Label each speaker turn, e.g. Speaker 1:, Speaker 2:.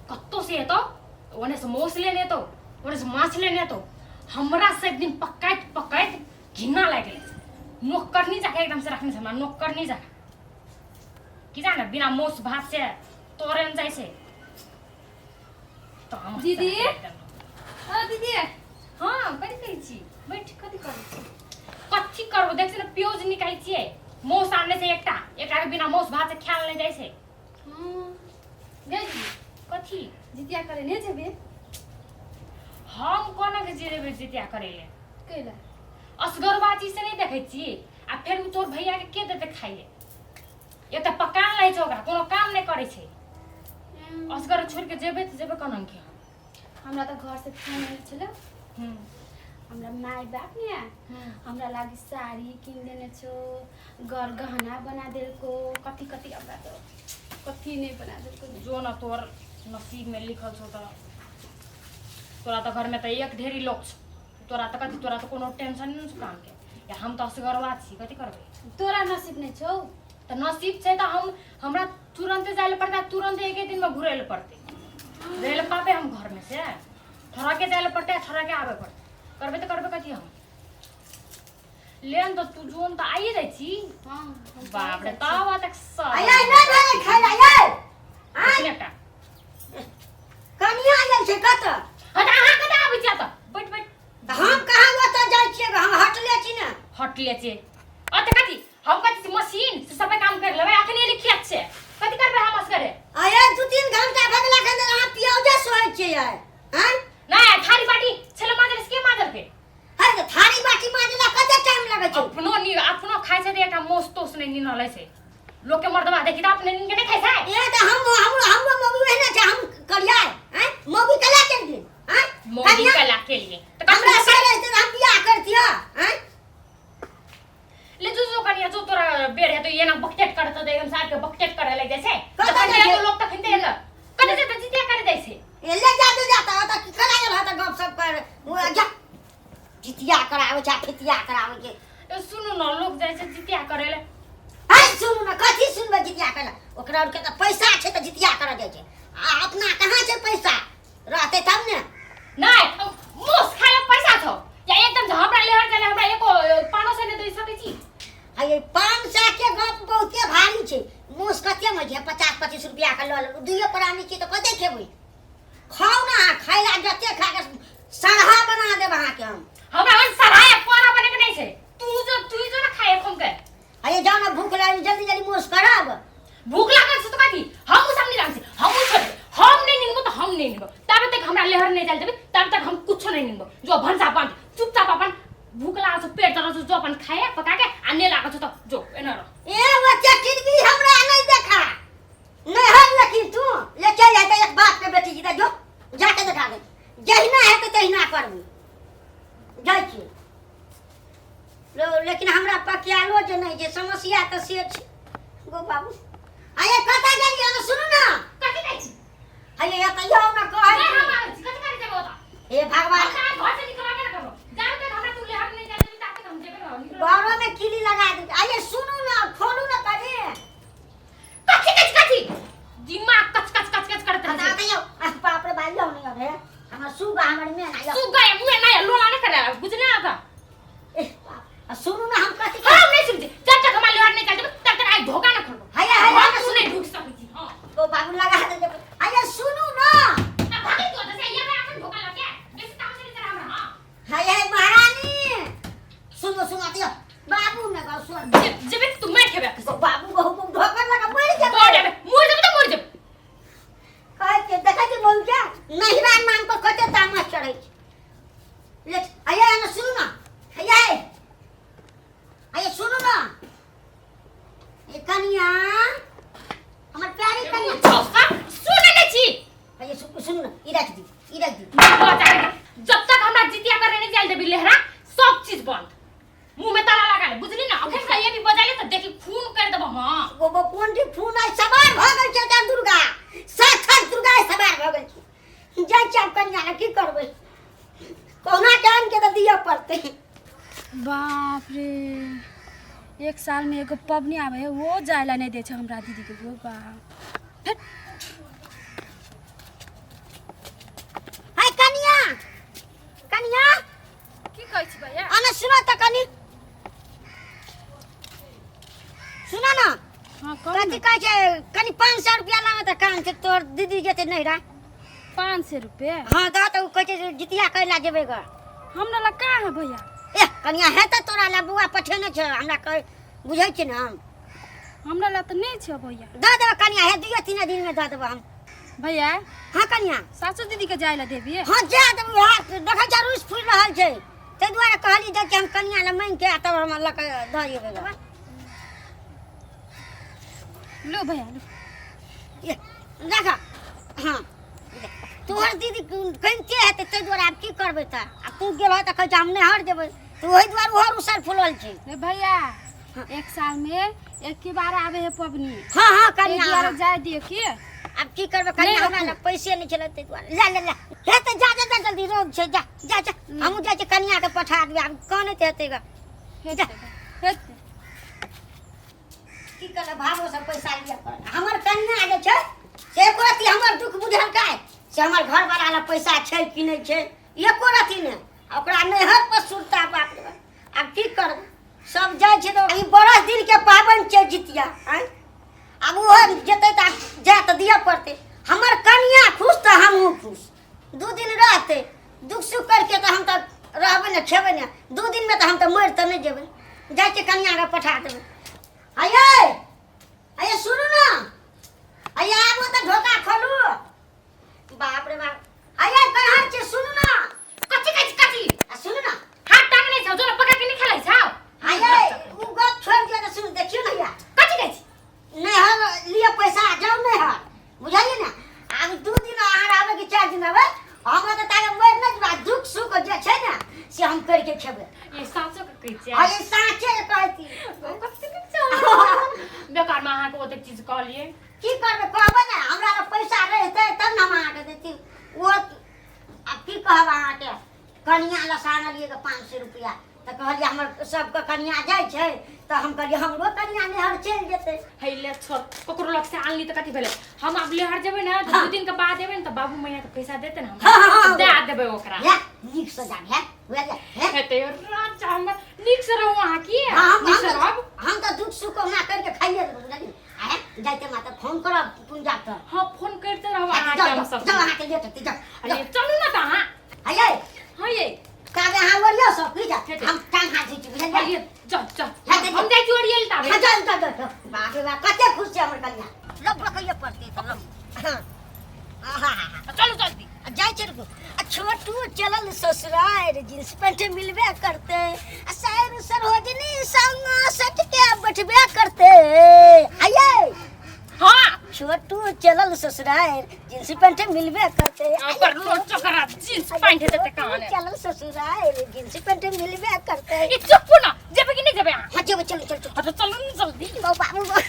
Speaker 1: कत्तो से एतौ, ओने से मौस लेने एतौ, ओने से माछ लेने एतौ। हमरा सब दिन पकाइत पकाइत घिना लागि गेलै। नौकरनी जाके एकदम से रखने छै हमरा, नौकरनी जाके की जाने बिना मौस भात से तोरे ने जाइ छै। तऽ हम
Speaker 2: दीदी? ओ दीदी।
Speaker 1: हाँ, कथी कहै छी? बैठ।
Speaker 2: कथी करै छी?
Speaker 1: कथी करबो, देख ने, प्योज निकालै छियै। मौस आनने छै एकटा, एकटा के बिना मौस भात से खायल नहि जाइ छै।
Speaker 2: हँ गै दीदी।
Speaker 1: कथी?
Speaker 2: जितिया करे नहि जेबे?
Speaker 1: हम कोना के जेबै जितिया करै ले?
Speaker 2: कैला?
Speaker 1: असगरवा चीज से नहि देखै छी। आ फेर उ तोर भैया के के देतै खाइले? एक तऽ पकान रहै छै, ओकरा कोनो काम नहि करै छै। असगर छोड़ि के जेबै तऽ जेबै कोना के हम?
Speaker 2: हमरा तऽ घर से फोन आयल छलै। हमरा माय बाप ने हमरा लागी साड़ी किन देने छौ, गर गहना बना देलको, कथी कथी, हमरा तऽ कथी नहि बना देलको।
Speaker 1: जो न, तोर नसीब में लिखल छौ तऽ। तोरा तऽ घरमे तऽ एक ढेरी लोक छौ, तोरा तऽ कथी, तोरा तऽ कोनो टेंशन नहि छौ कामके। या हम तऽ असगरवा छी, कथी करबै?
Speaker 2: तोरा नसीब नहि छौ।
Speaker 1: तऽ नसीब छै तऽ हम हमरा तुरन्ते जाय लए पड़तै, तुरन्ते एके दिनमे घुरै लए पड़तै। रहै लए पाबै हम घरमे से थोड़ा के जाय लए पड़तै आ थोड़ा के आबे पड़तै। करबै तऽ करबै कथी हम? लेन तऽ तू जोन तऽ आइए जाइ छी।
Speaker 2: हाँ, हम तऽ
Speaker 1: बाप रे,
Speaker 2: आइ जाइ छी।
Speaker 1: तब तक सब
Speaker 3: आय आय नहि भेलै खाय लए आय आय।
Speaker 1: एखने टा।
Speaker 3: कनिया गेल छै कतऽ?
Speaker 1: हँ तऽ अहाँ कतऽ आबै छियै? तऽ बैठ बैठ।
Speaker 3: तऽ हम कहाँ ओतऽ जाइ छियै, हम हटले छी ने।
Speaker 1: हटले छै अत कथी? हम कथी छी, मशीन से सबे काम कर लेबै? अखने एली खेत से, कथी करबै हम असगरे?
Speaker 3: आये 2-3 घंटा भऽ गेल एखन धरि अहाँ पियाजे सोहै छियै आय आँय।
Speaker 1: नहि, थारी बाटी छले माजल से के माजल के?
Speaker 3: है तऽ थारी बाटी माजला कते टाइम लगै छै?
Speaker 1: अपनो नी अपनो खाइ छै तऽ एकटा मोस तोस नहि निनल छै। लोक के मर्दवा देखी तऽ अपने नीन के नहि खाइ छै।
Speaker 3: ए तऽ हम हमरो हमरो मौगी ओहिना छै, हम करियाय आँय मौगी कला चलि गेल आँय।
Speaker 1: मौगी
Speaker 3: कनिया
Speaker 1: कला के लिए तऽ
Speaker 3: हमरा
Speaker 1: कखनो
Speaker 3: से रहतै तऽ हम बियाह करतियै आँय।
Speaker 1: ले जो जो कनिया, जो तोरा बेर हेतौ, एना बकटेट करतौ तऽ एकदम साथ के बकटेट करे लागि जाइ छै।
Speaker 3: कतऽ
Speaker 1: जखन
Speaker 3: जाइ छै?
Speaker 1: एगो लोक तखन ते एलक कतऽ जेतै? जितिया करे जाइ छै।
Speaker 3: ए ले जा दे जाता ओतऽ की करा गेल हत गप सब कर ओ जा जितिया कराबै छै आ फितिया कराबै छै।
Speaker 1: ए सुनू न, लोक जाइ छै जितिया करे ले।
Speaker 3: है सुनू ने, कथी सुनबै? जितिया करे ओकरा आरके तऽ पैसा छै तऽ जितिया करऽ जाइ छै, आ अपना कहाँ छै पैसा? रहतै तब ने।
Speaker 1: नहि, मोस खाय ले पैसा छौ या एकदम से हमरा लेहर जाय ले हमरा एको पानो से नहि दे सकै छी?
Speaker 3: आ ये 500 के गप बहुते भारी छै। मोस कते मे छै? 50-25 रुपया के लऽ लेलहुँ, दुइयो प्राणी छी तऽ कते खेबै? खाउ ने अहाँ, खाय ला जते खा के सरहा बना देब अहाँके हम।
Speaker 1: हमरा हम सराय पोरा बने के नहीं छै। तू जो ना खाए खम के।
Speaker 3: अरे जाओ ना, भूख लागल, जल्दी जल्दी मोस करब।
Speaker 1: भूख लागल छै तऽ कथी? हम उ सब नहीं जानै छी, हम उ छोड़, हम नहीं निनबो तऽ हम नहीं निनबो। तब तक हमरा लेहर नहीं जाल देबे तब तक हम कुछो नहीं निनबो। जो भनसा बंद, चुपचाप अपन भूख लागल छौ, पेट दर्द छौ, जो अपन खाए पका के, आ नहीं लागल छौ तऽ जो एना रह।
Speaker 3: ए बच्चा टिरबी हमरा नहीं देखा नहर, लेकिन तू ले चल जाते एक बाप के बेटी जी जो जाके देखा दे। जहिना हेतै तहिना करबू। जाइ छी, लेकिन हमरा पकियालो जे नहि जे समस्या तऽ से छै गो बाबू। आये कतऽ गेलियै ने? सुनू ने।
Speaker 1: कथी कहै छी?
Speaker 3: आये एतऽ आउ ने, कहै
Speaker 1: नहि,
Speaker 3: छी।
Speaker 1: हम आबै छी, कथी करै जेबै ओतऽ?
Speaker 3: हे भगवान!
Speaker 1: हमरा घर से निकलबे ना करबो। जाबे तक हमरा तू लेहर नहीं जाय देबी ताबे तक हम जेबे ना निकलबे।
Speaker 3: घरोमे किली लगा दे। आये सुनू ने, खोलू ने कनी।
Speaker 1: कथी कथी कथी? दिमाग कच कच कच कच करैत रहै छै।
Speaker 3: आते जाओ। आह, बाप रे भाई, जाओ नहीं रे, हमर सुगा हमर में ना जाओ।
Speaker 1: सुगा या मुँह ना लोला नहीं करे, बुझले ना?
Speaker 3: ए बाप, आ सुनू ने, हम कथी?
Speaker 1: हम नहीं सुनते। जब तक हमारे लेहर नहीं जाय देबे तब तक आई धोखा ना खोलबो।
Speaker 3: हैया हैया।
Speaker 1: हम तू नहीं ढुक सकै छी। हां।
Speaker 3: तो बाबू लगा दे। आये सुनू ना।
Speaker 1: आ भागे तो जैसे ये मैं अपन धोखा लगे बेसी तामस नहीं चढ़ा हमरा। हां।
Speaker 3: हाय हाय महारानी, सुनो सुनो, आते जाओ बाबू ने गाओ सुन।
Speaker 1: जेबे तू मैं खेबे।
Speaker 3: बाबू बहु को धोखा लगा मर जा।
Speaker 1: मर जेबे, मर जेबे तऽ मर जेबे।
Speaker 3: कहै के देखै छी मौका नहिरा नाम पर कते तामस चढ़ै छै। ले आये ने, सुनू ना, आये आये सुनू ना। ए कनिया, हमर प्यारी कनिया।
Speaker 1: सुनै नहि छी।
Speaker 3: आये सुनू सुनू ना, ई रख दी, ई रख दी।
Speaker 1: जब तक हमरा जितिया करे नहीं जाय देबी लेहरा, सब चीज बंद, मुंह में ताला लगा ले, बुझली ना? अखन से ये भी बजा ले तऽ देखी खून कर देबो। हां।
Speaker 3: गो गो कोन दी खून? आइ सवार भऽ गेल छै ओतऽ दुर्गा, साक्षात दुर्गा आइ सवार भऽ गेल छै। जाइ छी आब कनिया लग, की करबै? कहुना टाइम के तऽ दिअ पड़तै।
Speaker 2: बाप रे, एक साल में एगो पबनी आवे है, वो जायला नहीं दे छै हमरा दीदी के। गो बाप, फेर।
Speaker 3: से तोहर दीदी जेतै नैहरा।
Speaker 2: 500 रुपये?
Speaker 3: हाँ, दह तऽ। ओ कहै छै जे जितिया करै लए जेबै ग।
Speaker 2: हमरा लग कहाँ है भैया।
Speaker 3: एह कनिया, हेतै तोरा लए, बौआ पठेने छै हमरा, कहै बुझै छी ने हम।
Speaker 2: हमरा लग तऽ नहि छै भैया।
Speaker 3: दऽ देबै कनिया, हे दुइयो तीन दिन में दऽ देबै हम।
Speaker 2: भैया।
Speaker 3: हाँ कनिया।
Speaker 2: सासू दीदी के जाय ला देबी?
Speaker 3: हाँ, जा देबै। वएह देखै छै रूस फूलि रहल छै, ताहि दुआरे कहली जे कि हम कनिया लए मांगि के आ तब हम लऽ कऽ दऽ जेबै ग।
Speaker 2: लो भैया, लो।
Speaker 3: ये, देख, हाँ, तोहर दीदी कनिते हेतै, ताहि दुआरे आब की करबै तऽ? आब तू गेलह तऽ कहै छै हम नैहर जेबै, तऽ ओहि दुआरे ओहो रुसल फुलल छै।
Speaker 2: रे भैया, एक साल में एक ही बार आवे है पबनी।
Speaker 3: हाँ हाँ
Speaker 2: ताहि
Speaker 3: कनिया।
Speaker 2: दुआरे
Speaker 3: हाँ।
Speaker 2: जाय दियो की।
Speaker 3: आब की करबै कनिया?
Speaker 2: नहि
Speaker 3: हमरा
Speaker 2: रखू।
Speaker 3: लग पैसे नहि छलै ताहि दुआरे। ले ले ले, हे तऽ जा जा जा, जल्दी रौद छै, जा जा जा। हमहूँ जाइ छी, कनिया के पठा देबै, आब कनैत हेतै ग।
Speaker 2: हेतै, हेतै।
Speaker 3: की करबै, भावो से पैसा लिअ पड़ल। हमर कनिया जे छै से एको रत्ती हमर दुख बुझलकै से हमर घरवाला लग पैसा छै कि नहि छै, एको रत्ती नहि। आ ओकरा नैहर पर सुरता, बाप रे बाप। आब की करबै, सब जाइ छै तऽ ई बरस दिन के पाबनि छै जितिया। आँय, आब ओहो जेतै तऽ आब जाय तऽ दिअ पड़तै। हमर कनिया खुश तऽ हमहूँ खुश। 2 दिन रहतै, दुख सुख करके तऽ हम तऽ रहबै ने, खेबै ने। 2 दिनमे तऽ हम तऽ मरि तऽ नहि जेबै। जाइ छियै, कनियाके पठा देबै। अये अये, सुनू ने, अये आबू तऽ ढोका खोलू। बाप रे बाप, अये कहाँ छै? सुनू ने।
Speaker 1: कथी कहै छी, कथी?
Speaker 3: आ सुनू ने।
Speaker 1: हाथ टांगने छौ, जो पका के नहीं खेलै छौ।
Speaker 3: अये उ गप छोड़ि दियौ तऽ सुनू, देखियौ ने हैया।
Speaker 1: कथी कहै छी?
Speaker 3: नैहर लिअ पैसा, जाउ नैहर, बुझलियै ने? आब 2 दिन अहाँ रहबै कि 4 दिन रहबै, हमरा तऽ ताके मरि नहि जेबै। आ दुख सुख जे छै ने से हम करिके खेबै।
Speaker 1: ये साँचो के कहै छियै?
Speaker 3: अरे साँचे कहै छी।
Speaker 1: कथी नीक छौ, बेकार में अहाँके ओतेक चीज कहलियै।
Speaker 3: की करबै, कहबै ने? हमरा लग पैसा रहितै तब ने हम अहाँके दैती। ओ आब की कहब अहाँके, कनिया लए आनलियै गे 500 रुपया, तऽ कहलियै हमर सबके कनिया जाइ छै, तऽ हम कहलियै हमरो कनिया नैहर चलि जेतै।
Speaker 1: है ले छोड़, ककरो लग से आनली तऽ कथी भेलै? हम आब लेहर जेबै ने तऽ 2 दिन के बाद एबै ने तऽ बाबू मैया के पैसा देतै ने हमरा।
Speaker 3: हाँ, हाँ, हाँ।
Speaker 1: दए देबै ओकरा।
Speaker 3: हे नीक से जाब, हे बुझलियै हे।
Speaker 1: हेतै राजा हमर, नीक से रहू अहाँ की।
Speaker 3: हाँ, हम
Speaker 1: नीक से
Speaker 3: हम
Speaker 1: रहब।
Speaker 3: हम तऽ दुख सुख कहुना करके खाइए लेबै, बुझलियै? आ जाइते मात्र फोन करब पुंजा तऽ।
Speaker 1: हाँ, फोन करते रहब अहाँके।
Speaker 3: जाउ।
Speaker 1: हम
Speaker 3: जाउ।
Speaker 1: सब
Speaker 3: जाउ, अहाँके लेट हेतै, जाउ।
Speaker 1: अरे चलू ने तऽ अहाँ।
Speaker 3: आइए।
Speaker 1: हाँ ये।
Speaker 3: काजे अहाँ ओरियौ सब की जा।
Speaker 1: हेतै।
Speaker 3: हम टांग हाथ धुइ छी, बुझलियै?
Speaker 1: ये चल चल।
Speaker 3: हेतै।
Speaker 1: हम जाइ छी ओरियल ताबे।
Speaker 3: हाँ, जाउ जाउ जाउ जाउ। बाप रे बाप, कते खुश छै हमर कनिया। लग रखैए पड़तै तऽ लग। हाँ आहा।
Speaker 1: चलू जल्दी।
Speaker 3: आ जाइ छै, रुकू। आ छोटू चलल ससुरार, जींस पैंट मिलबे करते, आ सैर सरोजनी संग सट के बैठबे करते। आइए।
Speaker 1: हाँ।
Speaker 3: छोटू चलल ससुरार, जींस पैंट मिलबे करते।
Speaker 1: ओकर लोट चकरा जींस पैंट हेतै तऽ कहाँ ने।
Speaker 3: चलल ससुरार, जींस पैंट मिलबे करते।
Speaker 1: ई चुप ना, जेबै कि नहि जेबै अहाँ?
Speaker 3: हाँ, जेबै, चलू चलू चलू।
Speaker 1: हाँ तऽ चलू ने जल्दी।
Speaker 3: गौ बाबू गौ।